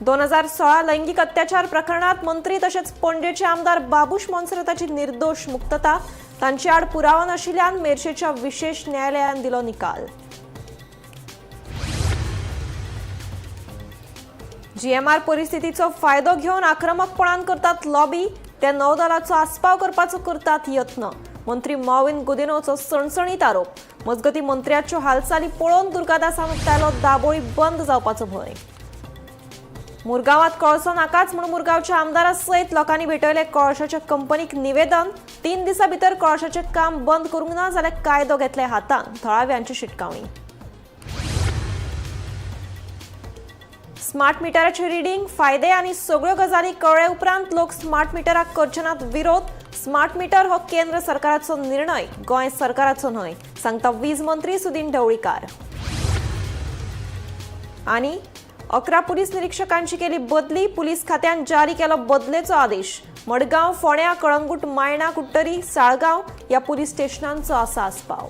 2016 लैंगिक अत्याचार प्रकरणात मंत्री तशेंच पणजेचे आमदार बाबूश मोन्सेराताची निर्दोष मुक्तता. तांचे आड पुरावो नाशिल्ल्यान मेरशेच्या विशेष न्यायालयान दिलो निकाल. जीएमआर परिस्थितीचो फायदो घेवन आक्रमकपणान करतात लॉबी. ते नौदलाचो आस्पाव करपाचो करतात यत्न. मंत्री मॉविन गुदिनोचो सणसणीत आरोप. मजगती मंत्र्याच्यो हालचाली पळोवन दुर्गादासान उक्तायलो दाबोळी बंद जावपाचो भंय. मुरगांवात कळसो नाकाच म्हूण मुरगांवच्या आमदारा सयत लोकांनी भेटयले कळशाच्या कंपनीक निवेदन. 3 दिसां भितर कळशाचें काम बंद करूंक ना जाल्यार कायदो घेतले हातान. थळाव्यांची शिटकावणी. स्मार्ट मिटराचे रिडींग फायदे आनी सगळ्यो गजाली कळ्ळे उपरांत लोक स्मार्ट मिटराक करचे नात विरोध. स्मार्ट मिटर हो केंद्र सरकाराचो निर्णय, गोंय सरकाराचो न्हय, सांगता वीज मंत्री सुदिन ढवळीकार. आनी 11 पुलीस निरीक्षकांची केली बदली. पुलीस खात्यान जारी केलो बदलेचो आदेश. मडगांव, फोंड्या, कळंगूट, मायणा, कुडटरी, साळगांव ह्या पुलीस स्टेशनांचो आसा आस्पाव.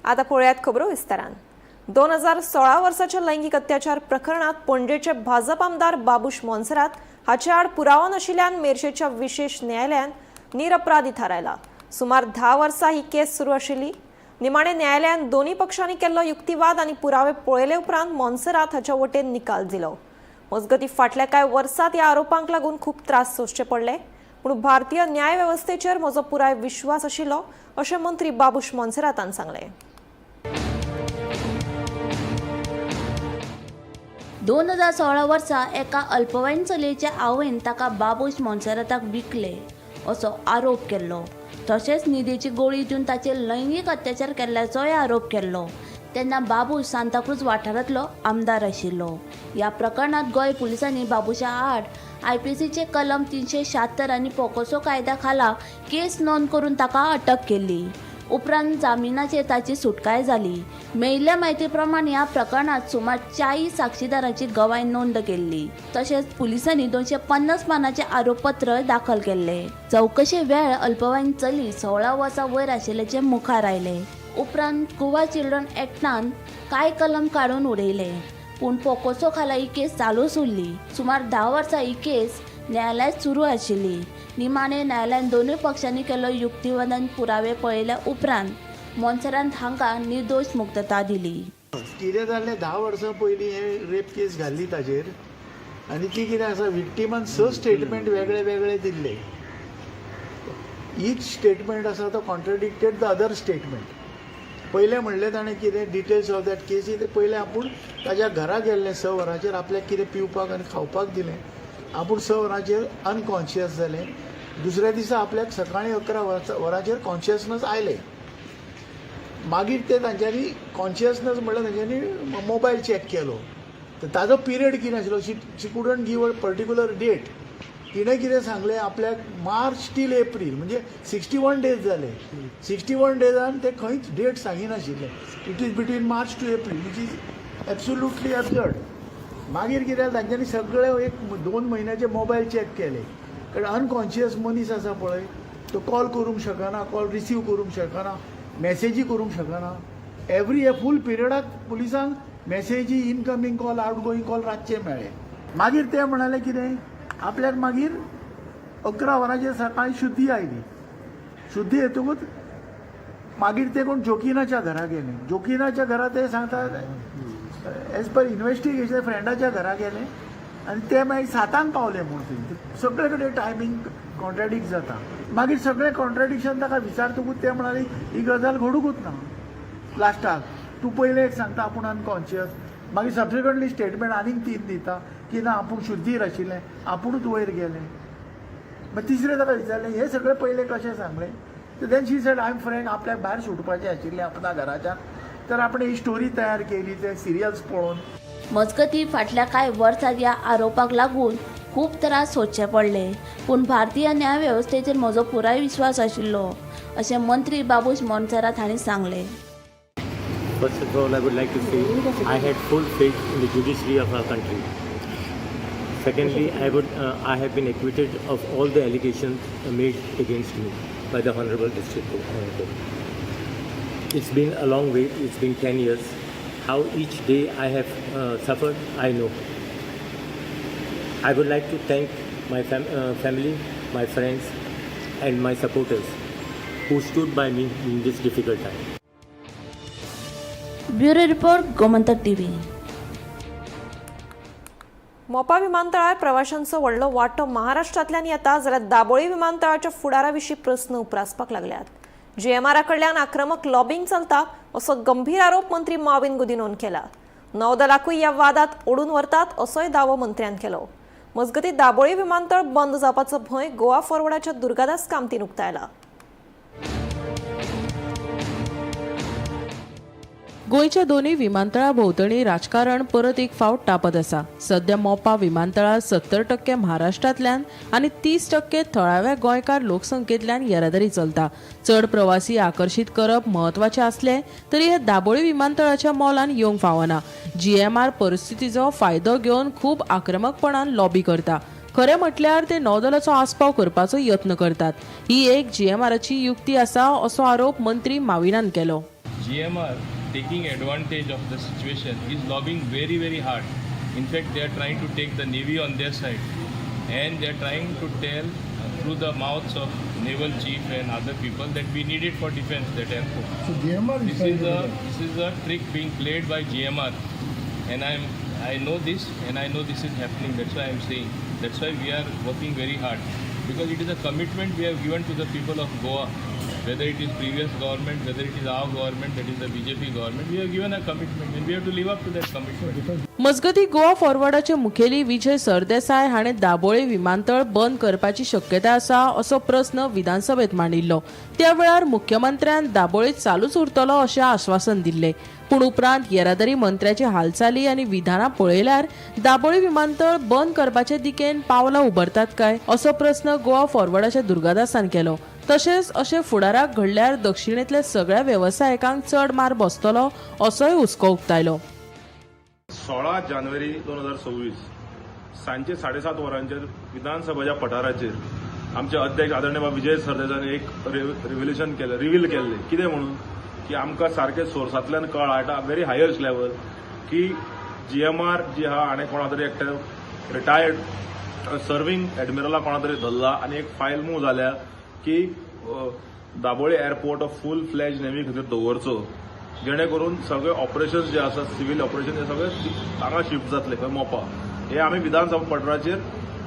आता पळोवयात खबरो विस्तारान. 2016 वर्साच्या लैंगिक अत्याचार प्रकरणात पणजेचे भाजप आमदार बाबूश मोन्सेरात हाचे आड पुरावो नाशिल्ल्यान मेरशेच्या विशेष न्यायालयान निरपराधी थारायला. सुमार 10 वर्सां ही केस सुरू आशिल्ली. निमाणे न्यायालयान दोन्ही पक्षांनी केल्लो युक्तिवाद आनी पुरावे पळयले उपरांत मोन्सेरात हाच्या वटेन निकाल दिलो. मजगती फाटल्या कांय वर्सात ह्या आरोपांक लागून खूब त्रास सोंसचे पडले, पूण भारतीय न्याय वेवस्थेचेर म्हजो पुराय विश्वास आशिल्लो, अशें मंत्री बाबूश मोन्सेरातान सांगलें. 2016 वर्सा एका अल्पवयीन चलयेच्या आवयन ताका बाबूश मोन्सेराताक विकले असो आरोप केल्लो. तशेंच न्हिदेची गोळी दिवन ताचेर लैंगीक अत्याचार केल्ल्याचोय आरोप केल्लो. तेन्ना बाबूश सांताक्रूज वाठारांतलो आमदार आशिल्लो. ह्या प्रकरणांत गोंय पुलिसांनी बाबूशा आड आयपीसीचे कलम 376 आनी पोकोसो कायद्या खाला केस नोंद करून ताका अटक केल्ली. उपरांत जामिनाचेर ताची सुटकाय जाली. मेळिल्ल्या म्हायती प्रमाण ह्या प्रकरणांत सुमार 40 साक्षीदारांची गवाय नोंद केल्ली. तशेंच पुलिसांनी 250 पानांचे आरोपपत्र दाखल केल्ले. चवकशे वेळ अल्पवयीन चली 16 वर्सां वयर आशिल्ल्याचें मुखार आयलें. उपरांत गोवा चिल्ड्रन एक्टान कांय कलम काडून उडयले, पूण पोकोसो खाला ही केस चालूच उरली. सुमार 10 वर्सां ही केस न्यायालयांत सुरू आशिल्ली. निमाणे न्यायालयान दोनूय पक्षांनी केल्लो युक्तिवाद आनी पुरावे पळयल्या उपरांत मोन्सेरात हांकां निर्दोश मुक्तता दिली. कितें जालें, 10 वर्सां पयलीं हे रेप केस घाल्ली ताजेर आनी ती कितें आसा, विक्टिमान 6 स्टेटमेंट वेगळे वेगळे दिल्ले. इच स्टेटमेंट आसा तो कॉन्ट्रडिक्टेड the other statement. पयलें म्हणलें ताणें कितें, डिटेल्स ऑफ that केसी. ते पयलें आपूण ताज्या घरा गेल्लें 6 वरांचेर, आपल्याक कितें पिवपाक आनी खावपाक दिलें, आपूण 6 वरांचेर अनकॉन्शियस जालें. दुसऱ्या दिसा आपल्याक सकाळीं 11 वरांचेर कॉन्शियसनस आयलें. मागीर ते तांच्यांनी कॉन्शियसनस म्हणल्यार तांच्यांनी मोबायल चॅक केलो, तर ताजो पिरियड कितें आशिल्लो, she couldn't give a particular date. तिणें कितें सांगलें आपल्याक मार्च टील एप्रील, म्हणजे 61 डेज जाले. 61 डेजान ते खंयच date सांगिनाशिल्ले. It is between March to April, which is absolutely absurd. मागीर कितें जालें, तांच्यांनी सगळे 1-2 म्हयन्याचे मोबायल चॅक केले, कारण अनकॉन्शियस मनीस आसा पळय, तो कॉल करूंक शकना, कॉल रिसीव करूंक शकना, मॅसेजी करूंक शकना. एवरी हे फूल पिरियडाक पुलिसांक मॅसेजी, incoming call, out going call रातचे मेळ्ळे. मागीर ते म्हणाले कितें, आपल्याक मागीर 11 वरांचेर सकाळीं शुद्धी आयली. शुद्धी येतकूच मागीर ते कोण जोकिनाच्या घरा गेले. जोकिनाच्या घरा ते सांगता, एज पर इन्व्हेस्टिगेशन फ्रेंडाच्या घरा गेले आनी ते मागीर 7 पावले म्हूण. थंय सगळे कडेन टायमींग कॉन्ट्राडिक्ट जाता. मागीर सगळें कॉन्ट्राडिक्शन ताका विचारतकूच ते म्हणाले ही गजाल घडुकूच ना. लास्टाक तूं पयलें एक सांगता आपूण अनकॉन्शियस, मागीर सबसिक्वंटली स्टेटमेंट आनीक 3 दिता की ना, आपूण शुद्धीर आशिल्लें, आपुणूच वयर गेलें. मागीर तिसरें ताका विचारलें, हें सगळें पयलें कशें सांगलें? तर then she said, I am frank, आपल्याक भायर सुटपाचें आशिल्लें आपल्या घराच्यान, तर आपणें ही स्टोरी तयार केली ते सिरियल्स पळोवन. मजगती फाटल्या कांय वर्सांत ह्या आरोपाक लागून खूब त्रास सोंसचे पडले, पूण भारतीय न्याय वेवस्थेचेर म्हजो पुराय विश्वास आशिल्लो, अशें मंत्री बाबूश मोन्सेरात हांणी सांगलें. First of all, I would like to say I had full faith in the judiciary of our country. Secondly, I have been acquitted of all the allegations made against me by the Honorable District Court. It's been a long wait. It's been 10 years. How each day I have suffered, I know. I would like to thank my family, my friends, and my supporters who stood by me in this difficult time. Bureau report, Gomantak TV. Mopa विमानतळार प्रवाशांचो व्हडलो वांटो महाराष्ट्रांतल्यान येता जाल्यार दाबोळी विमानतळाच्या फुडारा विशीं प्रस्न उप्रासपाक लागल्यात. जीएमआरा कडल्यान आक्रमक लॉबिंग चलता असो गंभीर आरोप मंत्री माविन गुदिनोन केला. नौदलाकूय ह्या वादात ओडून व्हरतात असोय दावो मंत्र्यान केलो. मजगतीं दाबोळी विमानतळ बंद जावपाचो भंय गोवा फॉरवर्डाच्या दुर्गादास कामतीन उक्तायला. गोंयच्या दोनूय विमानतळा भोंवतणी राजकारण परत एक फावट तापत आसा. सध्या मोपा विमानतळार 70% महाराष्ट्रांतल्यान आनी 30% थळाव्या गोंयकार लोकसंख्येंतल्यान येरादारी चलता. चड प्रवासी आकर्शीत करप म्हत्वाचें आसलें तरी हे दाबोळी विमानतळाच्या मोलान येवंक फावना. जीएमआर परिस्थितीचो फायदो घेवन खूब आक्रमकपणान लॉबी करता. खरें म्हटल्यार ते नौदलाचो आस्पाव करपाचो यत्न करतात. ही एक जीएमआराची युक्ती आसा असो आरोप मंत्री माविनान केलो. GMR, taking advantage of the situation, is lobbying very, very hard. In fact, they are trying to take the Navy on their side, and they are trying to tell through the mouths of naval chief and other people that we need it for defense, that airport. So GMR is This trying is to a do that. this is a trick being played by GMR, and I know this, and I know this is happening. That's why I'm saying. That's why we are working very hard, because it is a commitment we have given to the people of Goa. Whether it is previous government, whether it is our government, that is the BJP government, we have given a commitment, and we have to live up to that commitment. मजगतीं गोवा फॉरवर्डाचे मुखेली विजय सरदेसाय हाणें दाबोळे विमानतळ बंद करपाची शक्यताय आसा असो प्रस्न विधानसभेत मांडिल्लो. त्या वेळार मुख्यमंत्र्यान दाबोळे चालूच उरतलो अशें आश्वासन दिल्लें. पूण उपरांत येरादारी मंत्र्याची हालचाली आनी विधानां पळयल्यार दाबोळी विमानतळ बंद करपाचे दिकेन पावलां उबरतात काय असो प्रस्न गोवा फॉरवर्डाच्या दुर्गादासान केलो. तशेंच अशें फुडाराक घडल्यार दक्षिणेंतल्या सगळ्या वेवसायिकांक चड मार बसतलो असोय हुस्को उक्तायलो. 16 जानेवारी 2026 सांजचे 7:30 वरांचेर विधानसभेच्या पठाराचेर आमचे अध्यक्ष आदरणीय बाब विजय सरदेसायान एक रिव्हिलेशन केलें, रिव्हील केल्लें. कितें म्हणून की आमकां सारकें सोर्सांतल्यान कळटा व्हेरी हायस्ट लेवल की जीएमआर जी आहा हाणें कोणा तरी एकट्या रिटायर्ड सर्वींग एडमिरला कोणा तरी धरला आनी एक फायल मूव जाल्या की दाबोळी एअरपोर्ट हो फूल फ्लॅज नेव्ही खातीर दवरचो, जेणे करून सगळे ऑपरेशन्स जे आसा सिव्हील ऑपरेशन हे सगळे हांगा शिफ्ट जातले खंय मोपा. हे आमी विधानसभा पठाराचेर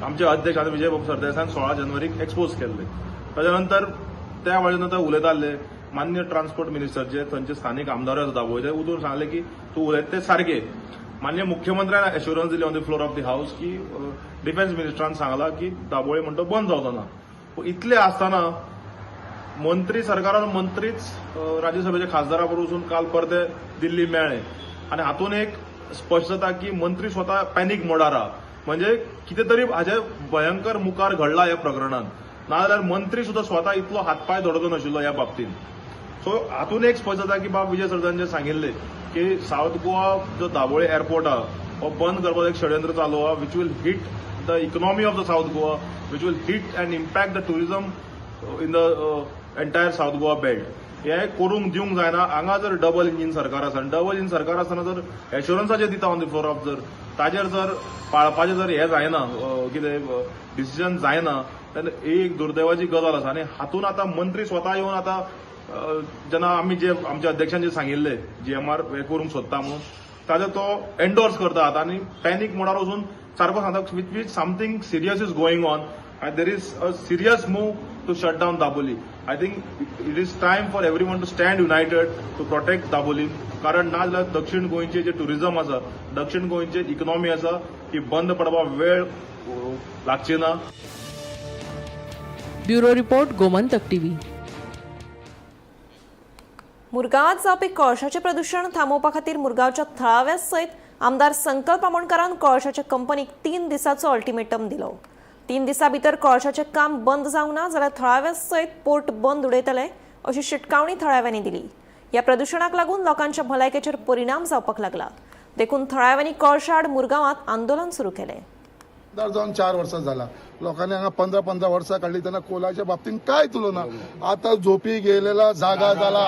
आमचे अध्यक्ष आनी विजय बाब सरदेसायान 16 जानेवारीक एक्सपोज केल्ले. ताच्या नंतर त्या वेळे नंतर उलयताले मान्य ट्रान्सपोर्ट मिनिस्टर जे थंयचे स्थानीक आमदार आसा दाबोळीचे, उठून सांगले की तूं उलयता तें सारकें. मान्य मुख्यमंत्र्यान एश्युरन्स दिली on the floor of the house की डिफेन्स मिनिस्टरान सांगला की दाबोळी म्हणटा बंद जावचो ना. पूण इतलें आसतना मंत्री सरकारान मंत्रीच राज्यसभेच्या खासदारा बरोबर वचून काल परते दिल्ली मेळ्ळे आनी हातून एक स्पश्ट जाता की मंत्री स्वता पॅनीक मोडार आहा, म्हणजे कितें तरी हाजे भयंकर मुखार घडला ह्या प्रकरणान, नाजाल्यार मंत्री सुद्दां स्वता इतलो हातपांय धडचो नाशिल्लो ह्या बाबतींत. सो हातून एक स्पश्ट जाता की बाब विजय सरदेसायान जे सांगिल्लें की सावथ गोवा जो दाबोळी एअरपोर्ट आहा हो बंद करपाचो एक षडयंत्र चालू आहा, which will hit the economy of the South Goa, which will hit and impact the tourism in the entire South Goa belt. हे करूंक दिवंक जायना. हांगा जर डबल इंजीन सरकार आसा आनी डबल इंजीन सरकार आसतना जर एश्युरन्साचेर दिता ऑन the floor of जर ताजेर जर पाळपाचें जर हें जायना, कितें डिसिजन जायना, जाल्यार ही एक दुर्दैवाची गजाल आसा. आनी हातून आतां मंत्री स्वता येवन आतां जेन्ना आमी जे आमच्या अध्यक्षान जे सांगिल्लें जीएमआर हें करूंक सोदता म्हणून ताजो तो एन्डोर्स करता आतां आनी पॅनीक मोडार वचून सारको सांगता which which something serious is going on and there is a serious move to shut down Dabolim. I think it is time for everyone to stand united to protect Dabolim. कारण ना जाल्यार दक्षिण गोंयचे जे tourism आसा, दक्षिण गोंयचे economy आसा ती बंद पडपाक वेळ लागची ना. Bureau report, Gomantak TV. मुरगांवांत जावपी कळशाचें प्रदुशण थांबोवपा खातीर मुरगांवच्या थळाव्या सयत आमदार संकल्प आमोणकारान कळशाच्या कंपनीक 3 दिसांचो अल्टिमेटम दिलो. 3 दिसां भितर कळशाचें काम बंद जावंक ना जाल्यार थळाव्या सयत पोर्ट बंद उडयतले अशी शिटकावणी थळाव्यांनी दिली. ह्या प्रदुशणाक लागून लोकांच्या भलायकेचेर परिणाम जावपाक लागला, देखून थळाव्यांनी कळशा आड मुरगांवांत आंदोलन सुरू केलें. आमदार जावन 4 वर्सां जाला, लोकांनी हांगा 15-15 वर्सां काडली तेन्ना कोलाच्या बाबतींत कांयच उलोवना. आतां झोपी गेलेला जागा जाला.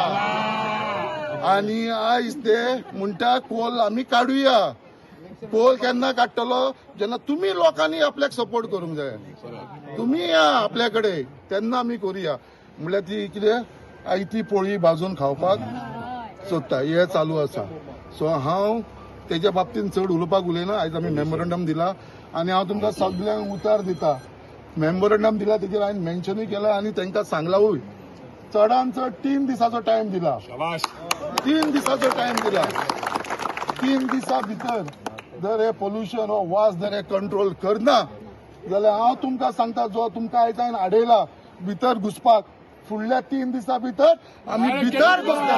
आनी आयज ते म्हणटा कोल आमी काडुया. कोल केन्ना काडटलो? जेन्ना तुमी लोकांनी आपल्याक सपोर्ट करूंक जाय, तुमी या आपल्या कडेन, तेन्ना आमी करुया. म्हणल्यार ती कितें आयती पोळी भाजून खावपाक सोदता, हें चालू आसा. सो हांव तेच्या बाबतीन चड उलोवपाक उलयना. आयज आमी मेमोरंडम दिला आनी हांव तुमकां सगल्यांक उतार दिता. मेमोरंडम दिला तेजेर हांवें मेन्शनूय केला आनी तांकां सांगलावूय, चडान चड 3 दिसाचो टायम दिला. 3 दिसाचो टायम दिला. 3 दिसा भितर जर हे पोल्युशन हो वास जर हे कंट्रोल करना जाल्यार हांव तुमकां सांगता, जो तुमकां आयज हांवें आडयला भितर घुसपाक, फुडल्या 3 दिसा भितर आमी भितर घुसतले,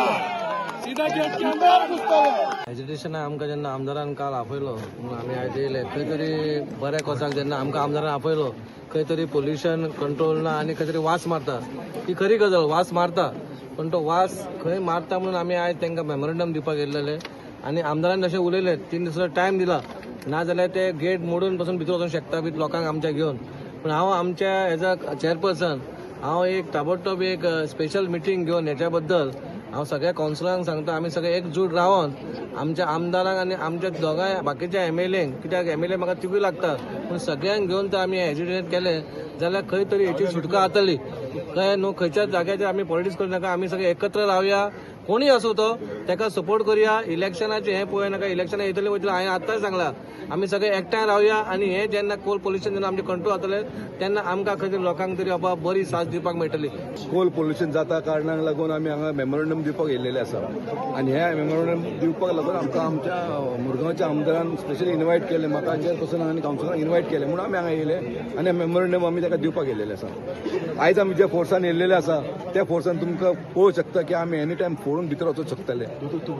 भितर घुसतले. एजिटेशनाक आमकां जेन्ना आमदारान काल आपयलो म्हणून आमी आयज येयले. खंय तरी बऱ्या कोसाक जेन्ना आमकां आमदारान आपयलो, खंय तरी पोल्युशन कंट्रोल ना आनी खंय तरी वास मारता. ही खरी गजाल, वास मारता, पण तो वास खंय मारता म्हणून आमी आयज तांकां मेमोरंडम दिवपाक येयल्ले. आनी आमदारान जशें उलयले, 3 दिसाचो टायम दिला, नाजाल्यार ते गेट मोडून पसून भितर वचूंक शकता बी लोकांक आमच्या घेवन. पूण हांव आमच्या एज अ चेअरपर्सन हांव एक ताबडतोब एक स्पेशल मिटींग घेवन हेच्या बद्दल हांव सगळ्या कावन्सिलरांक सांगता, आमी सगळे एकजूट रावन आमच्या आमदारांक आनी आमच्या दोगांय बाकीच्या एमएलएंक, कित्याक एमएलए म्हाका तिगूय लागता, पूण सगळ्यांक घेवन तर आमी एजिटेट केलें जाल्यार खंय तरी हेची सुटका जातली. कळ्ळें न्हू? खंयच्याच जाग्याचेर आमी पॉलिटिक्स करूं नाका, आमी सगळे एकत्र रावया. कोणूय आसूं तो ताका सपोर्ट करुया. इलेक्शनाचें हें पळोवया नाका, इलेक्शनां येतलीं वयतलीं, हांवें आत्तांच सांगलां, आमी सगळे एकठांय रावया. आनी हें जेन्ना कोल पोल्युशन जेन्ना आमचें कंट्रोल जातलें तेन्ना आमकां खंय तरी लोकांक तरी बाबा बरी साथ दिवपाक मेळटली. कोल पोल्युशन जाता कारणाक लागून आमी हांगा मेमोरंडम दिवपाक येयलेले आसा आनी हे मेमोरंडम दिवपाक लागून आमकां आमच्या मुरगांवच्या आमदारान स्पेशली इन्वायट केलें, म्हाका चेअरपर्सन आनी कावन्सिलरांक इन्वायट केलें म्हणून आमी हांगा येयले आनी मेमोरंडम आमी ताका दिवपाक येयलेले आसा. आयज आमी ज्या फोर्सान येयलेले आसा त्या फोर्सान तुमकां पळोवंक शकता की आमी एनी टायम फोडून भितर वचूंक शकतले.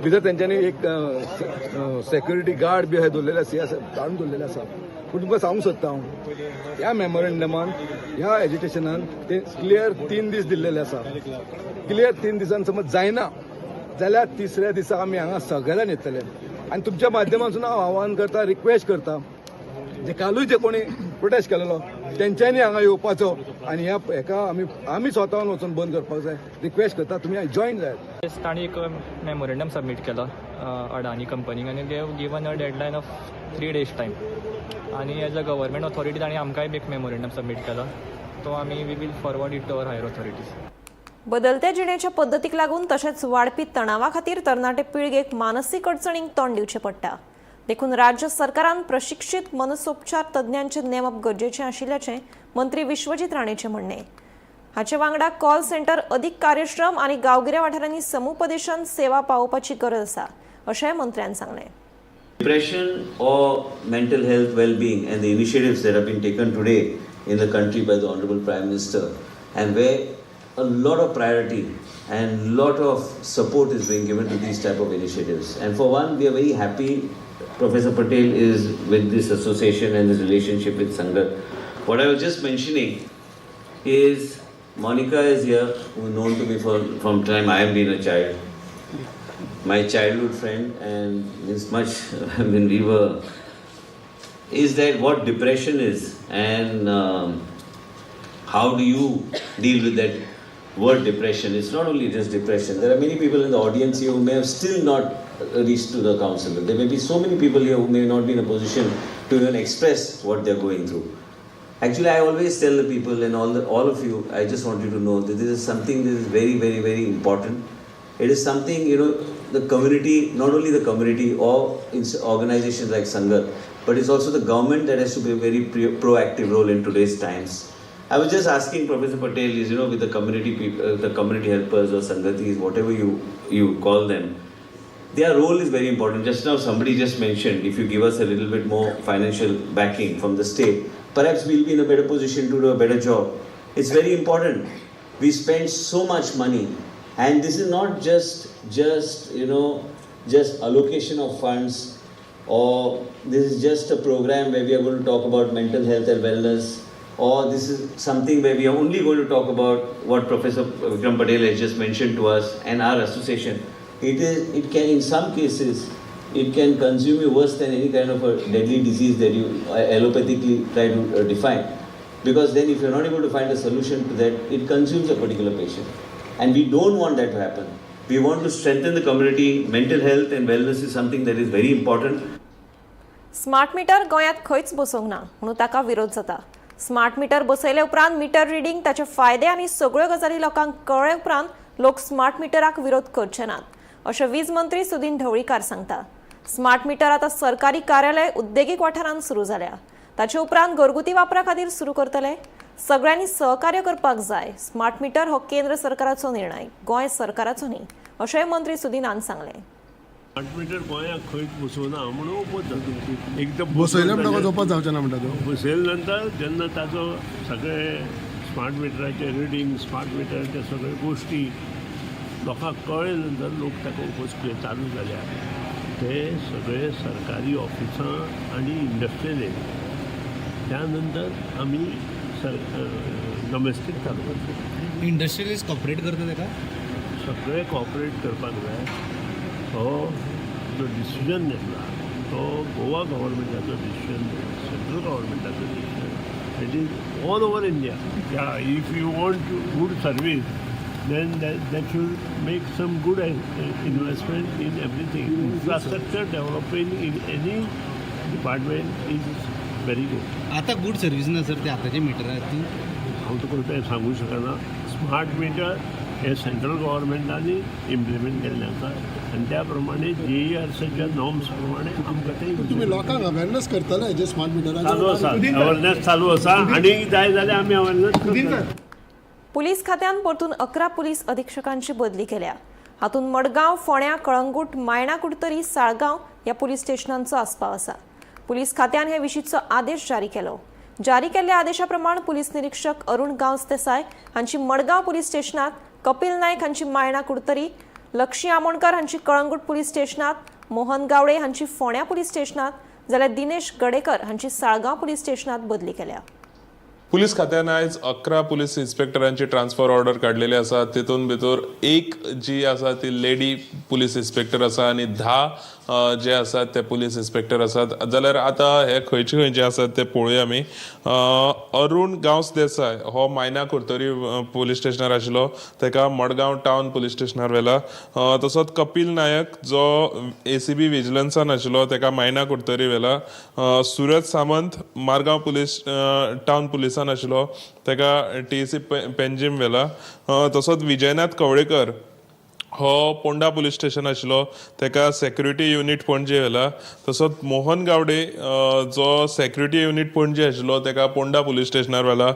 भितर तेंच्यांनी एक सेक्युरिटी गार्ड बी दवरलेले आसा, काडून दवरलेले आसा. पूण तुमकां सांगूंक सोदता हांव, ह्या मेमोरंडमान ह्या एजिटेशनान ते क्लियर 3 दीस दिल्लेले आसा. क्लियर 3 दिसान समज जायना जाल्यार तिसऱ्या दिसा आमी हांगा सगळ्यान येतले. आनी तुमच्या माध्यमांतून हांव आव्हान करता, रिक्वेस्ट करता, जे कालूय जे कोणी प्रोटेस्ट केलेलो तेंच्यांनी हांगा येवपाचो आनी ह्या हेका आमी स्वताहून वचून बंद करपाक जाय. रिक्वेस्ट करता, तुमी जॉयन जायात. तांणी एक मेमोरेंडम सबमीट केला अडानी कंपनीक आनी they have given a deadline of 3 days time. आनी एज अ गव्हर्मेंट ऑथॉरिटी तांणी आमकांय बी एक मेमोरेंडम सबमीट केला, तो आमी we will forward it to our higher authorities. बदलत्या जिणेच्या पद्दतीक लागून तशेंच वाडपी तणावा खातीर तरणाटे पिळगेक मानसीक अडचणींक तोंड दिवचें पडटा. देखून राज्य सरकारान प्रशिक्षीत मनसोपचार तज्ञांचें नेमप गरजेचें आशिल्ल्याचें मंत्री विश्वजीत राणेचें म्हणणें. हाचे वांगडा कॉल सेंटर अदीक कार्यक्षम आनी गांवगिऱ्या वाठारांनी समुपदेशन सेवा पावोवपाची गरज आसा अशेंय मंत्र्यान सांगलें. Depression or mental health well-being and the initiatives that have been taken today in the country by the Honorable Prime Minister, and where a lot of priority and lot of support is being given to these type of initiatives. And for one, we are very happy Professor Patel is with this association and this relationship with Sangath. What I was just mentioning is Monica is here, who is known to me from time I have been a child. My childhood friend, and means much when we were, is that what depression is and how do you deal with that word depression. It's not only just depression. There are many people in the audience here who may have still not reached to the counselor. There may be so many people here who may not be in a position to even express what they're going through. Actually, I always tell the people and all of you, I just want you to know that this is something that is very, very, very important. It is something, you know, the community, not only the community or organizations like Sangath, but it's also the government that has to play a very proactive role in today's times. I was just asking Professor Patel, is, you know, with the community people, the community helpers or Sangatis, whatever you call them, their role is very important. Just now somebody just mentioned, if you give us a little bit more financial backing from the state, perhaps we'll be in a better position to do a better job. It's very important. We spend so much money, and this is not just you know, just allocation of funds, or this is just a program where we are going to talk about mental health and wellness, or this is something where we are only going to talk about what Professor Vikram Patel has just mentioned to us and our association. It can, in some cases, it can consume you worse than any kind of a deadly disease that you allopathically try to define. Because then if you're not able to find a solution to that, it consumes a particular patient. And we don't want that to happen. We want to strengthen the community. Mental health and wellness is something that is very important. Smart meter गोंयांत खंयच बसोवंक ना म्हणून ताका विरोध जाता. Smart meter बसयले उपरांत metre reading, ताचे फायदे आनी सगळ्यो गजाली लोकांक कळ्ळे उपरांत लोक स्मार्ट मिटराक विरोध करचे नात अशें वीज मंत्री सुदीन ढवळीकार सांगता. स्मार्ट मिटर आतां सरकारी कार्यालय, उद्देगीक वाठारांत सुरू जाल्या. ताचे उपरांत घरगुती वापरा खातीर सुरू करतले. सगळ्यांनी सहकार्य करपाक जाय. स्मार्ट मिटर हो केंद्र सरकाराचो निर्णय, गोंय सरकाराचो न्ही अशेंय मंत्री सुदीनान सांगलें. स्मार्ट मिटर गोंयांत खंयच बसोवना म्हणून ओपोज जाता. एकदम बसयले म्हणटकच ओपोज जावचें ना म्हणटा तूं. बसयले नंतर जेन्ना ताचो सगळे स्मार्ट मिटराचे रिडींग, स्मार्ट मिटराचे सगळे गोश्टी लोकांक कळ्ळे नंतर लोक ताका ओपोज चालू जाल्या. ते सगळे सरकारी ऑफिसां आनी इंडस्ट्रियल एरिया, त्या नंतर आमी सर डोमेस्टीक चालू करतले. इंडस्ट्रियलिस्ट कॉपरेट करता ताका. सगळे कॉपरेट करपाक जाय. हो जो डिसिजन घेतला तो गोवा गव्हर्मेंटाचो डिसिजन, सेंट्रल गव्हर्मेंटाचो decision. It is all over India. Yeah, if you want good service, then that should make some good investment in everything. Infrastructure developing in any department is very good. आतां good service ना sir ते आतांचे मिटरां आहात ती. हांव तुका तें सांगू शकना. स्मार्ट मिटर हे सेंट्रल गव्हर्मेंटांनी इम्प्लिमेंट केल्लें आसा आनी त्या प्रमाणे जीईआरसीच्या नॉर्म्स प्रमाणे आमकां ते तुमी लोकांक अवेरनेस करतले जे स्मार्ट चालू आसा. मिटराचेर? अवेरनेस चालू आसा आनी जाय जाल्यार आमी अवेरनेस करतले. पुलीस खात्यान परतून 11 पुलीस अधिक्षकांची बदली केल्या. हातूंत मडगांव, फोंड्या, कळंगूट, मायणा कुडतरी, साळगांव ह्या पुलीस स्टेशनांचो आस्पाव आसा. पुलीस खात्यान हे विशींचो आदेश जारी केलो. जारी केल्ल्या आदेशा प्रमाण पुलीस निरीक्षक अरुण गांवस देसाय हांची मडगांव पुलीस स्टेशनात, कपिल नायक हांची मायणा कुडतरी, लक्षी आमोणकर हांची कळंगूट पुलीस स्टेशनात, मोहन गावडे हांची फोंड्या पुलीस स्टेशनात जाल्यार दिनेश गडेकर हांची साळगांव पुलीस स्टेशनात बदली केल्या. पुलीस खात्यान आयज 11 पुलीस इन्स्पेक्टरांची ट्रान्सफर ऑर्डर काडलेली आसा. तितून भितर एक जी आसा ती लेडी पुलीस इन्स्पेक्टर आसा आनी 10 जे आसात ते पुलीस इन्स्पेक्टर आसात. जाल्यार आतां हे खंयचे खंयचे आसात ते पळोवया आमी. अरुण गांवस देसाय हो मायना कुर्तोरी पुलीस स्टेशनार आशिल्लो, ताका मडगांव टावन पुलीस स्टेशनार व्हेला. तसोच कपिल नायक जो एसीबी विजिलन्सान आशिल्लो, ताका मायना कुर्तोरी व्हेला. सुरज सामंत मारगांव पुलीस टावन पुलिसान आशिल्लो, ताका टीएसी पेंजीम व्हेला. तसोच विजयनाथ कवळेकर हो पोंडा पुलीस स्टेशन आशिल्लो, ताका सेक्युरिटी युनीट पणजे व्हेला. तसोच मोहन गावडे जो सेक्युरिटी युनीट पणजे आशिल्लो, ताका पोंडा पुलीस स्टेशनार व्हेला.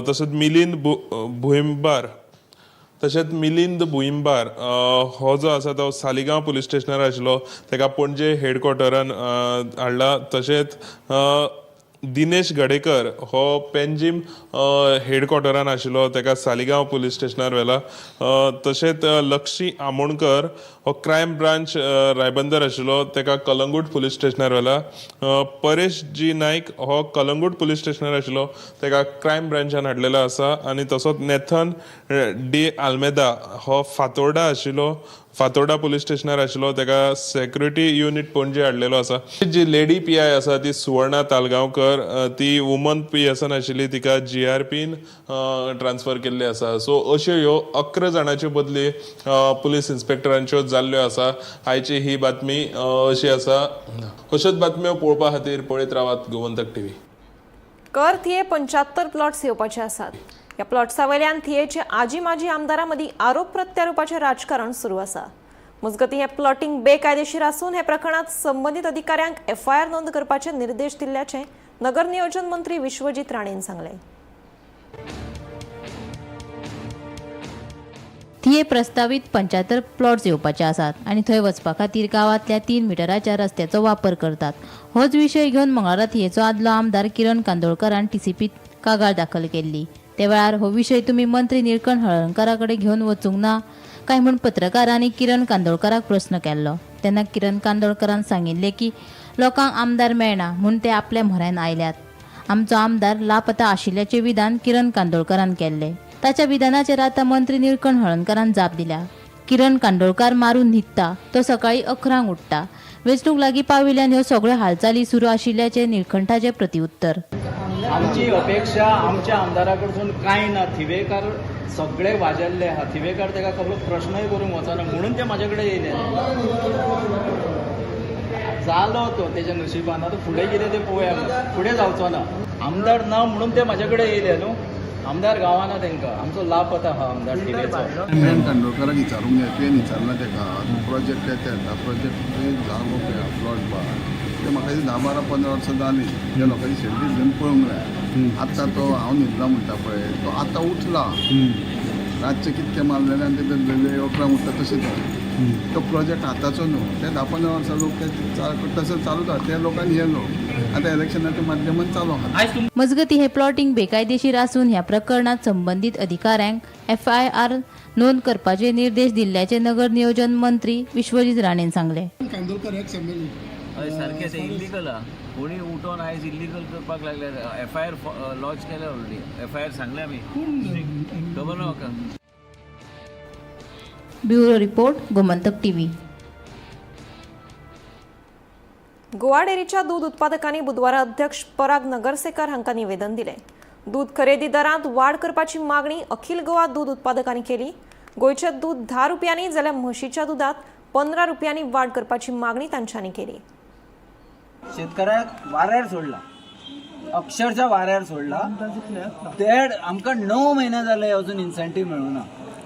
तसोच मिलिंद भुईंबार, तशेंच मिलिंद भुईंबार हो जो आसा तो सालिगांव पुलीस स्टेशनार आशिल्लो, ताका पणजे हेडक्वॉर्टरान हाडला. तशेंच दिनेश गडेकर हो पेंजीम हेडक्वॉर्टरान आशिल्लो, ताका सालिगांव पुलीस स्टेशनार व्हेला. तशेंच लक्षी आमोणकर हो क्रायम ब्रांच रायबंदर आशिल्लो, ताका कलंगूट पुलीस स्टेशनार व्हेला. परेश जी नायक हो कलंगूट पुलीस स्टेशनार आशिल्लो, ताका क्रायम ब्रांचान हाडलेलो आसा. आनी तसोच नेथन डी आल्मेदा हो फातोर्डा आशिल्लो, फातोर्डा पुलीस स्टेशनार आशिल्लो, ताका सेक्युरिटी युनीट पणजे हाडलेलो आसा. जी लेडी पीआय आसा ती सुवर्णा तालगांवकर, ती वुमन पीएसान आशिल्ली, तिका जीआरपीन ट्रान्सफर केल्ली आसा. सो अश्यो ह्यो 11 जाणाच्यो बदली पुलीस इन्स्पेक्टरांच्यो जाल्ल्यो आसा. आयची ही बातमी अशी आसा. अश्योच बातम्यो पळोवपा खातीर पळयत रावात गोमंतक टीव्ही. कर थिये 75 प्लॉट्स येवपाचे आसात. ह्या प्लॉट्सा वयल्यान थियेचे आजी माजी आमदारां मदीं आरोप प्रत्यारोपाचें राजकारण सुरू आसा. मजगतीं, हें प्लॉटिंग बेकायदेशीर आसून हे प्रकरणात संबंदीत अधिकाऱ्यांक एफआयआर नोंद करपाचे निर्देश दिल्ल्याचे नगर नियोजन मंत्री विश्वजीत राणेन सांगलें. थिये प्रस्तावीत 75 प्लॉट्स येवपाचे आसात आनी थंय वचपा खातीर गांवांतल्या 3 मिटराच्या रस्त्याचो वापर करतात. होच विशय घेवन मंगळारा थियेचो आदलो आमदार किरण कांदोळकरान टीसीपीत कागाळ दाखल केल्ली. ते वेळार हो विशय तुमी मंत्री निळकंठ हळर्णकारा कडेन घेवन वचूंक ना काय म्हूण पत्रकारांनी किरण कांदोळकराक प्रस्न केल्लो. तेन्ना किरण कांदोळकरान सांगिल्लें की लोकांक आमदार मेळना म्हूण ते आपल्या म्हऱ्यान आयल्यात. आमचो आमदार लापता आशिल्ल्याचें विधान किरण कांदोळकरान केल्लें. ताच्या विधानाचेर आतां मंत्री निळकंठ हळर्णकारान जाप दिल्या. किरण कांदोळकार मारून न्हिदता, तो सकाळीं 11उठ्ठा. वेंचणूक लागीं पाविल्ल्यान ह्यो सगळ्यो हालचाली सुरू आशिल्ल्याचें निळकंठाचें प्रतिउत्तर. आमची अपेक्षा आमच्या आमदारा कडसून कांय ना. थिवेकार सगळे वाजेल्ले आहा. थिवेकार ताका कसलो प्रश्नय करूंक वचना म्हणून ते म्हाजे कडेन येयले. जालो तो तेच्या नशिबान. आतां फुडें कितें तें पळोवया, फुडें जावचो ना. आमदार ना म्हणून ते म्हाजे कडेन येयले न्हू. आमदार गावना तांकां, आमचो लाभ आहा आमदार थिवेचो. इम्रान कांदोळकराक विचारूंक जाय. तुवें विचारलां तेका प्रोजेक्ट येता, प्रोजेक्ट जागो पळय प्लॉट बा ते म्हाका 10, 12, 15 वर्सां जालीं त्या लोकांची शेल्डी घेवन पळोवंक जाय. आतां तो हांव न्हिदला म्हणटा पळय, तो आतां उठला. रातचें कितकें मारलेलें आनी ते 11 उठता तशें तो प्रोजेक्ट आतांचो न्हू, ते 10, 15 वर्सां लोक ते तसो चालूच आहा. ते लोकांनी हे लोक आतां इलेक्शनाच्या माध्यमान चालू आहा. मजगती हे प्लॉटिंग बेकायदेशीर आसून ह्या प्रकरणात संबंदीत अधिकाऱ्यांक एफआयआर नोंद करपाचे निर्देश दिल्ल्याचे नगर नियोजन मंत्री विश्वजीत राणेन सांगले. Kandolkar ex MLA. हय सारकें, तें इल्लिगल आहा. कोणी उठोन आयज इल्लिगल करपाक लागले. एफआयआर लॉन्च केल्या ऑलरेडी, एफआयआर सांगले आमी, खबर ना म्हाका. Bureau report, Gomantak TV. Goa डेअरीच्या दूद उत्पादकांनी बुधवारा अध्यक्ष पराग नगरसेकर हांकां निवेदन दिलें. दूद खरेदी दरांत वाड करपाची मागणी अखिल गोवा दूद उत्पादकांनी केली. गोंयचें दूद 10 रुपयांनी जाल्यार म्हशीच्या दुदांत 15 रुपयांनी वाड करपाची मागणी तांच्यांनी केली. शेतकऱ्याक वाऱ्यार सोडला, अक्षरशः वाऱ्यार सोडला. देड आमकां 9 म्हयने जाले अजून इन्सेंटीव मेळूना.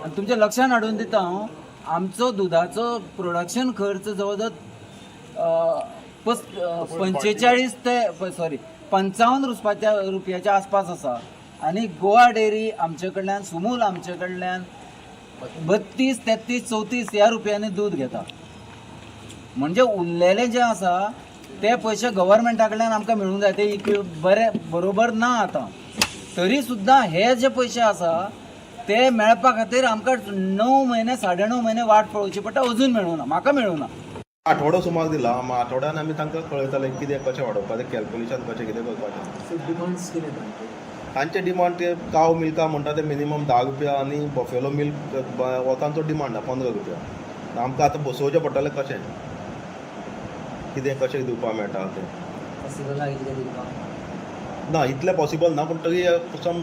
आनी तुमच्या लक्षान हाडून दिता हांव, आमचो दुदाचो प्रोडक्शन खर्च जवळ जवळ 45 ते सॉरी 55 रुपयाच्या आसपास आसा. आनी गोवा डेअरी आमचे कडल्यान, सुमूल आमचे कडल्यान 32, 33, 34 ह्या रुपयांनी दूद घेता. म्हणजे उरलेले जे आसा ते पयशे गव्हर्मेंटा कडल्यान आमकां मेळूंक जाय. ते बरे बरोबर ना. आतां तरी सुद्दां हे जे पयशे आसा ते मेळपा खातीर आमकां 9 म्हयने, 9.5 म्हयने वाट पळोवची पडटा. अजून मेळूं ना, म्हाका मेळूं ना. आठवडो सुमार दिला. आठवड्यान आमी तांकां कळयतले कितें कशें वाडोवपाचें, कॅल्कुलेशन कशें कितें करपाचें. डिमांड्स कितें तांचे डिमांड ते काव मिल्का म्हणटा ते मिनिमम 10 रुपया आनी बफेलो मिल्क हो तांचो डिमांड आहा 15 रुपया. आमकां आतां बसोवचें पडटलें कशें कितें कशें दिवपाक मेळटा तें. पॉसिबल ना कितें दिवपाक? ना, इतलें पॉसिबल ना, पूण तरी सम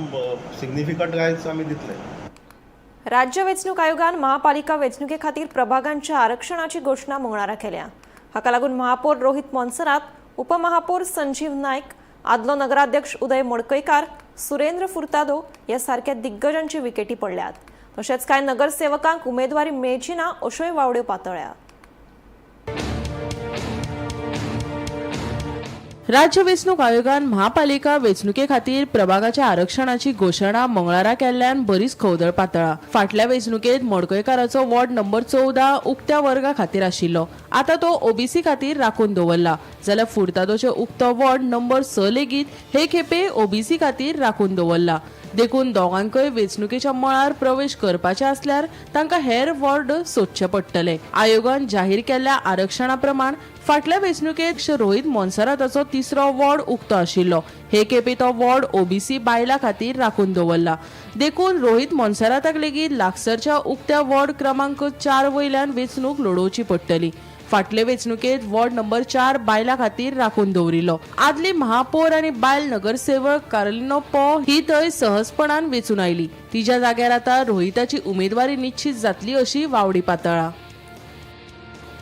सिग्निफिकंट कांयच आमी दितले. राज्य वेंचणूक आयोगान महापालिका वेंचणुके खातीर प्रभागांच्या आरक्षणाची घोशणा मंगळारा केल्या. हाका लागून महापौर रोहित मोन्सेरात, उपमहापौर संजीव नायक, आदलो नगराध्यक्ष उदय मडकयकार, सुरेंद्र फुर्तादो ह्या सारक्या दिग्गजांची विकेटी पडल्यात. तशेंच कांय नगरसेवकांक उमेदवारी मेळची ना अश्योय वावड्यो पातळ्ळ्या. राज्य वेंचणूक आयोगान महापालिका वेंचणुके खातीर प्रभागाच्या आरक्षणाची घोशणा मंगळारा केल्ल्यान बरीच खवदळ पातळा. फाटल्या वेंचणुकेत मडकयकाराचो वॉर्ड नंबर 14 उक्त्या वर्गा खातीर आशिल्लो, आतां तो ओबीसी खातीर राखून दवरला. जाल्यार फुर्तादोचे उक्तो वॉर्ड नंबर 6 लेगीत हे खेपे ओबीसी खातीर राखून दवरला. देखून दोगांकय वेंचणुकेच्या मळार प्रवेश करपाचे आसल्यार तांकां हेर वॉर्ड सोदचे पडटले. आयोगान जाहीर केल्ल्या आरक्षणा प्रमाण फाटल्या वेंचणुकेत रोहित मोन्सेराताचो तिसरो वॉर्ड उक्तो आशिल्लो. हे खेपे तो वॉर्ड ओबीसी बायलां खातीर राखून दवरला. देखून रोहित मोन्सेराताक लेगीत लागसरच्या उक्त्या वॉर्ड क्रमांक 4 वयल्यान वेंचणूक लडोवची पडटली. फाटले वेंचणुकेत वॉर्ड नंबर 4 बायलां खातीर राखून दवरिल्लो. आदली महापौर आनी बायल नगरसेवक कार्लिनो पो ही थंय सहजपणान वेंचून आयली. तिच्या जाग्यार आतां रोहिताची उमेदवारी निश्चित जातली अशी वावडी पातळा.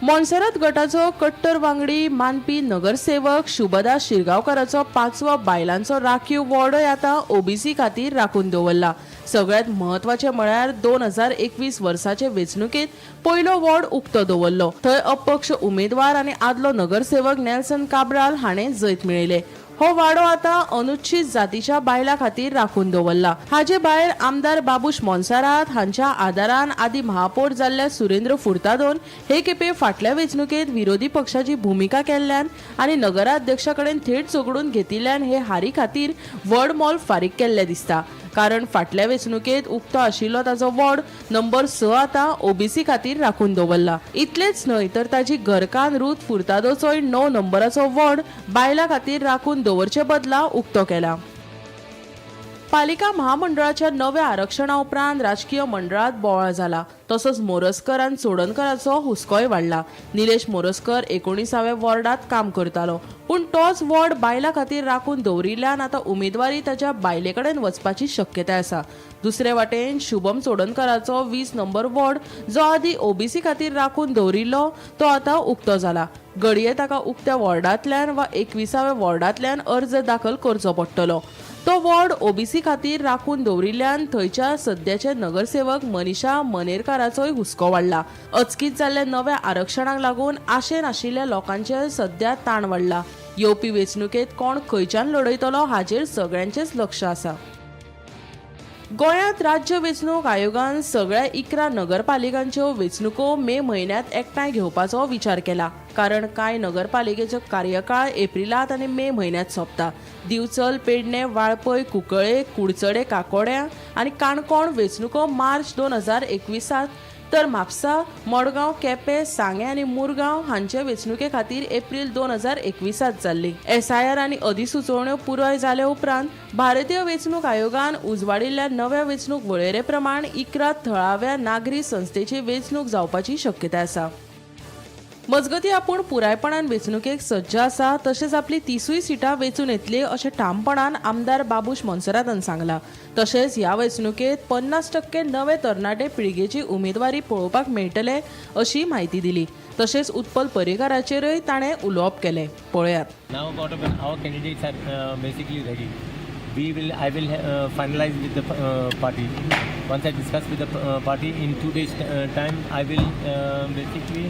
मोन्सेरात गटाचो कट्टर वांगडी मानपी नगरसेवक शुभदा शिरगांवकाराचो 5वो बायलांचो राखीव वॉर्डय आतां ओबीसी खातीर राखून दवरला. सगळ्यात म्हत्वाचें म्हळ्यार 2021 वर्साचे वेंचणुकेत पयलो वॉर्ड उक्तो दवरलो. थंय अपक्ष उमेदवार आनी आदलो नगरसेवक नेल्सन काब्राल हाणें जैत मेळयलें. हो वाडो आतां अनुच्छीत जातीच्या बायलां खातीर राखून दवरला. हाचे भायर आमदार बाबूश मोन्सेरात हांच्या आदारान आदी महापौर जाल्ल्या सुरेंद्र फुर्तादोन हे खेपे फाटल्या वेंचणुकेत विरोधी पक्षाची भुमिका केल्ल्यान आनी नगराध्यक्षा कडेन थेट झगडून घेतिल्ल्यान हे हारी खातीर व्हड मोल फारीक केल्लें दिसता. कारण फाटल्या वेंचणुकेत उक्तो आशिल्लो ताचो वॉर्ड नंबर 6 आतां ओबीसी खातीर राखून दवरला. इतलेंच न्हय तर ताची घरकान्न रूथ फुर्तादोचोय 9 नंबराचो वॉर्ड बायलां खातीर राखून दवरचे बदला उक्तो केला. पालिका महामंडळाच्या नव्या आरक्षणा उपरांत राजकीय मंडळात बोवाळ जाला. तसोच मोरजकर आनी चोडणकराचो हुस्कोय वाडला. निलेश मोरजकर 19व्या वॉर्डात काम करतालो, पूण तोच वॉर्ड बायलां खातीर राखून दवरिल्ल्यान आतां उमेदवारी ताच्या बायले कडेन वचपाची शक्यताय आसा. दुसरे वाटेन शुभम चोडणकराचो 20 नंबर वॉर्ड जो आदी ओबीसी खातीर राखून दवरिल्लो तो आतां उक्तो जाला. घडये ताका उक्त्या वॉर्डांतल्यान वा 21व्या वॉर्डांतल्यान अर्ज दाखल करचो पडटलो. तो वॉर्ड ओबीसी खातीर राखून दवरिल्ल्यान थंयच्या सद्याचे नगरसेवक मनीषा मनेरकाराचोय हुस्को वाडला. अचकीत जाल्ल्या नव्या आरक्षणाक लागून आशेन आशिल्ल्या लोकांचेर सद्या ताण वाडला. येवपी वेंचणुकेंत कोण खंयच्यान लढयतलो हाचेर सगळ्यांचेच लक्ष आसा. गोंयांत राज्य वेंचणूक आयोगान सगळ्या 11 नगरपालिकांच्यो वेंचणुको मे म्हयन्यांत एकठांय घेवपाचो विचार केला. कारण कांय नगरपालिकेचो कार्यकाळ एप्रिलांत आनी मे म्हयन्यांत सोंपता. दिवचल, पेडणे, वाळपय, कुंकळे, कुडचडे, काकोड्या आनी काणकोण वेंचणुको मार्च 2021 तर म्हापसा, मडगांव, केपें, सांगें आनी मुरगांव हांचे वेंचणुके खातीर एप्रील 2021 जाल्ली. एसआयआर आनी अधिसुचोवण्यो पुराय जाले उपरांत भारतीय वेंचणूक आयोगान उजवाडिल्ल्या नव्या वेंचणूक वळेरे प्रमाण 11 थळाव्या नागरी संस्थेची वेंचणूक जावपाची शक्यताय आसा. मजगतीं, आपूण पुरायपणान वेंचणुकेक सज्ज आसा, तशेंच आपली 30 सिटां वेंचून येतली अशें ठामपणान आमदार बाबूश मोन्सेरातान सांगलां. तशेंच ह्या वेंचणुकेंत 50% नवे तरणाटे पिळगेची उमेदवारी पळोवपाक मेळटले अशी म्हायती दिली. तशेंच उत्पल पर्रीकाराचेरय ताणें उलोवप केलें. पळयात. Now got up, our candidates are basically ready. I will finalize with the party. Once I discuss with the party in 2 days time, I will basically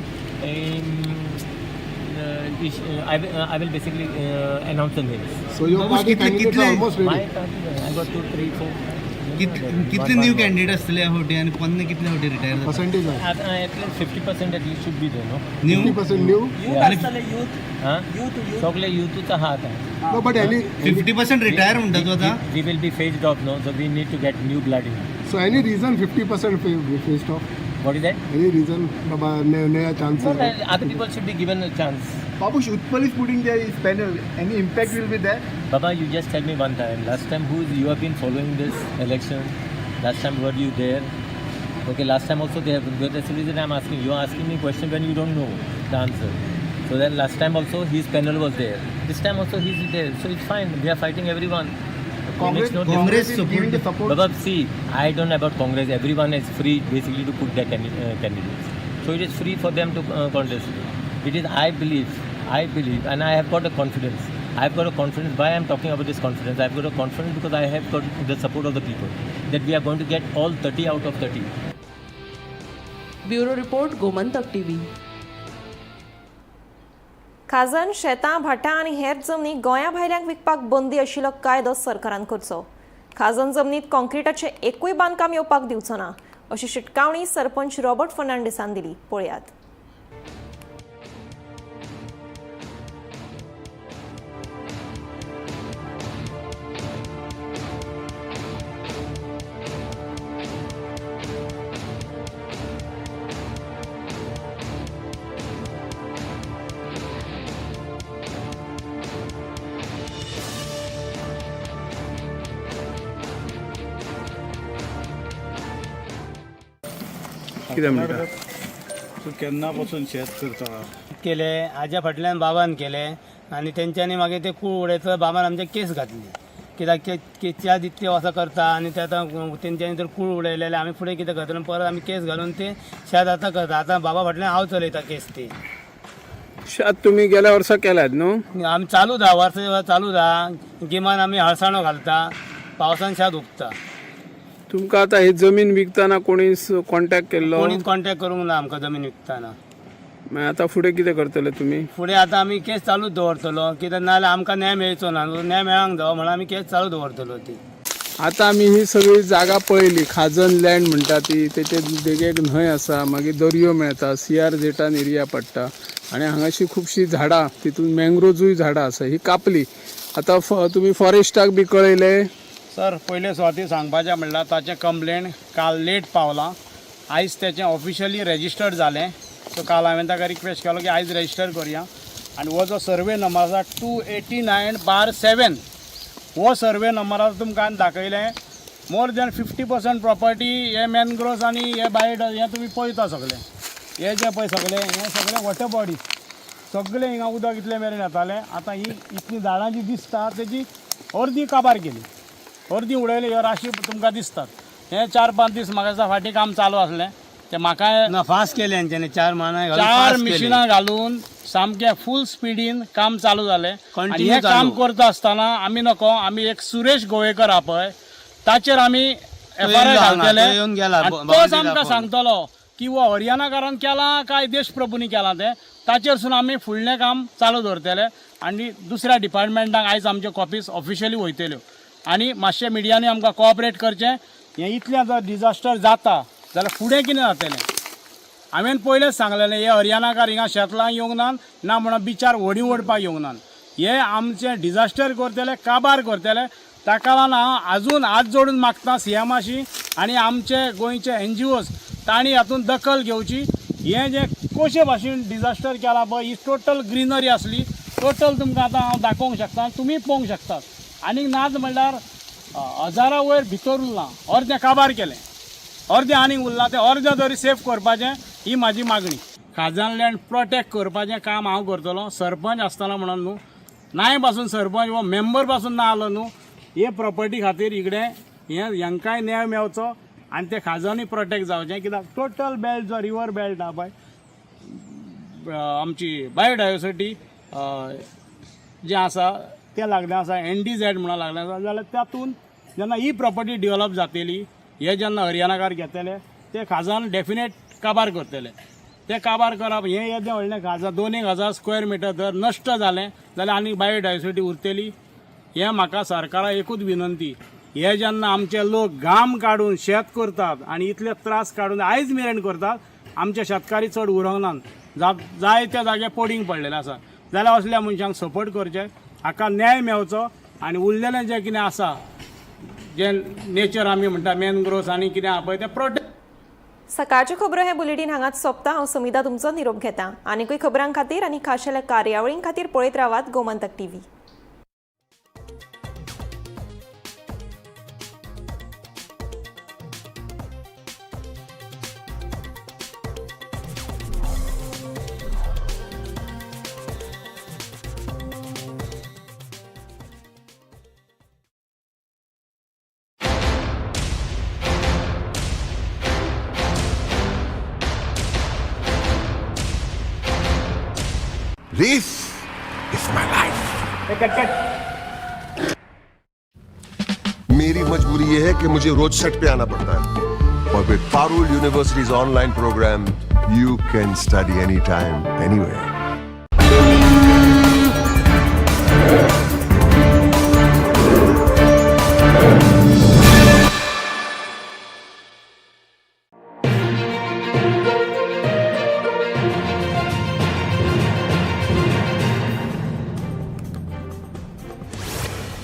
I will basically announce the names. So your party candidates are almost My ready. party, I got 2, 3, 4. कितले new candidate आसतले ह्या फावटी आनी पोन्ने कितले फावटी retire जाता? Percentage At least 50% at least should be there, no? New 50% new. Youth. सगळे युथूच आहा आतां. No, but any 50% retire म्हणटा तूं आतां? We will be phased off, no? So we need to get new blood in. So any reason 50% phased off? What is that? Any reason? Baba, नया No, chances. other people should be given a chance. Babush, Utpal is putting there his panel. Any impact will be there? Baba, you just tell me one time. Last time, who is, you have been following this election? Last time, were you there? Okay, last time also they have. That's the reason I'm asking. You are asking me question when you don't know the answer. So then last time also his panel was there. This time also he's there. So it's fine. We are fighting everyone. It Congress, makes no Congress difference. is giving the support. Baba, see, I don't know about Congress. Everyone is free basically to put their candidates. So it is free for them to contest. It is, I believe, and I have got a confidence. I have got a confidence. Why I am talking about this confidence? I have got a confidence because I have got the support of the people that we are going to get all 30 out of 30. Bureau report, Gomantak TV. खाजन शेतां, भाटां आनी हेर जमनी गोंया भायल्यांक विकपाक बंदी आशिल्लो कायदो सरकारान करचो. खाजन जमनीत कॉन्क्रिटाचें एकूय बांदकाम येवपाक दिवचो ना अशी शिटकावणी सरपंच रॉबर्ट फर्नांडीसान दिली. पळयात. कितें म्हणटा? तूं केन्ना पासून शेत करता? केले आज्या फाटल्यान बाबान केले आनी तेंच्यांनी मागीर ते कूळ उडयता बाबान आमच्या केस घातली कित्याक ते च्या तितले वर्सां करता आनी ते आतां तेंच्यांनी जर कूळ उडयले जाल्यार आमी फुडें कितें करतले? परत आमी केस घालून ते शेत आतां करता. आतां बाबा फाटल्यान हांव चलयता केस ती. शेत तुमी गेल्या वर्सा केल्यात न्हू? आमी चालू धा वर्सां चालू धा गिमान आमी हळसाणो घालता, पावसान शेत उगता. तुमकां आतां ही जमीन विकतना कोणी कॉन्टॅक्ट केल्लो? कोणीच कॉन्टॅक्ट करूंक ना आमकां जमीन विकतना. मागीर आतां फुडें कितें करतले तुमी? फुडें आतां आमी केस चालूच दवरतलो कित्याक नाजाल्यार आमकां न्याय मेळचो ना. न्याय मेळांक जावो म्हणून आमी केस चालू दवरतलो ती. आतां आमी ही सगळी जागा पळयली, खाजन लँड म्हणटा ती, तेचे देगेक न्हंय आसा, मागीर दर्यो मेळटा, सीआर झेटान एरिया पडटा आनी हांगाशी खुबशीं झाडां, तितून मँग्रोजूय झाडां आसा, ही कापली. आतां तुमी फॉरेस्टाक बी कळयलें? सर, पयले सुवाती सांगपाचें म्हणल्यार ताचें कंप्लेन काल लेट पावलां. आयज तेचें ऑफिशियली रजिस्टर्ड जालें. सो काल हांवें ताका रिक्वेस्ट केलो की आयज रजिस्टर करुया. आनी हो जो सर्वे नंबर आसा 289/7 हो सर्वे नंबर आतां तुमकां हांवें दाखयलें. मोर दॅन 50% प्रॉपर्टी हे मॅनग्रोव्स आनी हे बायोड हें तुमी पळयता सगळें. हे जे पळय सगळें हें सगळें वॉटर बॉडीज, सगळें हिंगा उदक इतलें मेरेन येतालें. आतां ही इतलीं झाडां जी दिसता तेजी अर्दी काबार केली, अर्दी उडयली. ह्यो राशी तुमकां दिसतात. हे 4-5 दीस म्हाका दिसता फाटीं काम चालू आसलें. ते म्हाका ना फास्ट केले हेंच्यांनी, 4 मानाय घालून 4 फास्ट केले. मिशिनां घालून सामकें फूल स्पिडीन काम चालू जालें. आनी Continue हें काम चालू. करता आसतना आमी नको, आमी एक सुरेश गोवेकर हा पळय ताचेर आमी एफआयआर येवन गेला, घालतले तो येवन गेला, आनी बाउंड्री तोच आमकां दाखोवन. सांगतलो की हो हरियाणाकारान केलां काय देशप्रभूंनी केलां तें. ताचेर सून आमी फुडलें काम चालू दवरतले आनी दुसऱ्या डिपार्टमेंटाक आयज आमच्यो कॉपीज ऑफिशियली वयतल्यो. आनी मातशें मिडियांनी आमकां कॉपरेट करचें. हें इतलें आतां डिजास्टर जाता जाल्यार फुडें कितें जातलें? हांवें पयलेंच सांगलेलें, हे हरियाणाकार हिंगा शेतलां येवंक नात, ना म्हणून बिचार व्हडीं ओडपाक येवंक नात. हे आमचें डिजास्टर करतले, काबार करतले. ताका लागून हांव आजून हात जोडून मागता सीएमाशी आनी आमचे गोंयचे एनजीओज तांणी हातूंत दखल घेवची. हें जें कशे भाशेन डिजास्टर केलां पळय, ही टोटल ग्रिनरी आसली, टोटल तुमकां आतां हांव दाखोवंक शकता, तुमी पळोवंक शकतात. आनीक नाच म्हणल्यार हजारा वयर भितर उरलां, अर्दें काबार केलें, अर्दें आनीक उरलां. तें अर्दें तरी सेफ करपाचें ही म्हाजी मागणी. खाजन लँड प्रोटेक्ट करपाचें काम हांव करतलो. सरपंच आसतना म्हणून न्हू, नाय पासून सरपंच वो मेंबर पासून ना आलो न्हू, हे प्रॉपर्टी खातीर इकडे हे हेंकांय न्याय मेवचो आनी ते खाजनूय प्रोटेक्ट जावचें. कित्याक टोटल बेल्ट जो रिवर बेल्ट आहा पळय, आमची बायोडायवर्सिटी जें आसा तें लागलें आसा, एनडीझेड म्हणून लागलें आसा. जाल्यार तातूंत जेन्ना ही प्रॉपर्टी डिवलप जातली, हे जेन्ना हरियाणाकार घेतले ते खाजन डेफिनेट काबार करतले. ते काबार करप हें येदें व्हडलें खाजन 2-1 हजार स्क्वेअर मिटर जर नश्ट जालें जाल्यार आनी बायोडायवर्सिटी उरतली? हें म्हाका सरकारा एकूच विनंती, हे जेन्ना आमचे लोक घाम काडून शेत करतात आनी इतले त्रास काडून आयज मेरेन करतात, आमचे शेतकारी चड उरोंक नात, जाय त्या जाग्यार पडींग पडलेले आसा. जाल्यार असल्या मनशांक सपोर्ट करचे, हाका न्याय मेवचो आनी उरलेलें जें कितें आसा, जें नेचर आमी म्हणटा मॅनग्रोव्स आनी कितें आहा पळय तें प्रोटेक्ट. सकाळच्यो खबरो हे बुलेटीन हांगाच सोंपता. हांव समिता तुमचो निरोप घेता. आनीकूय खबरां खातीर आनी खाशेल्या कार्यावळीं खातीर पळयत रावात Gomantak TV. This is my life. मेरी मजबूरी ये है कि मुझे रोज सेट पे आना पड़ता है और with Parul University's online program, you can study anytime, anywhere.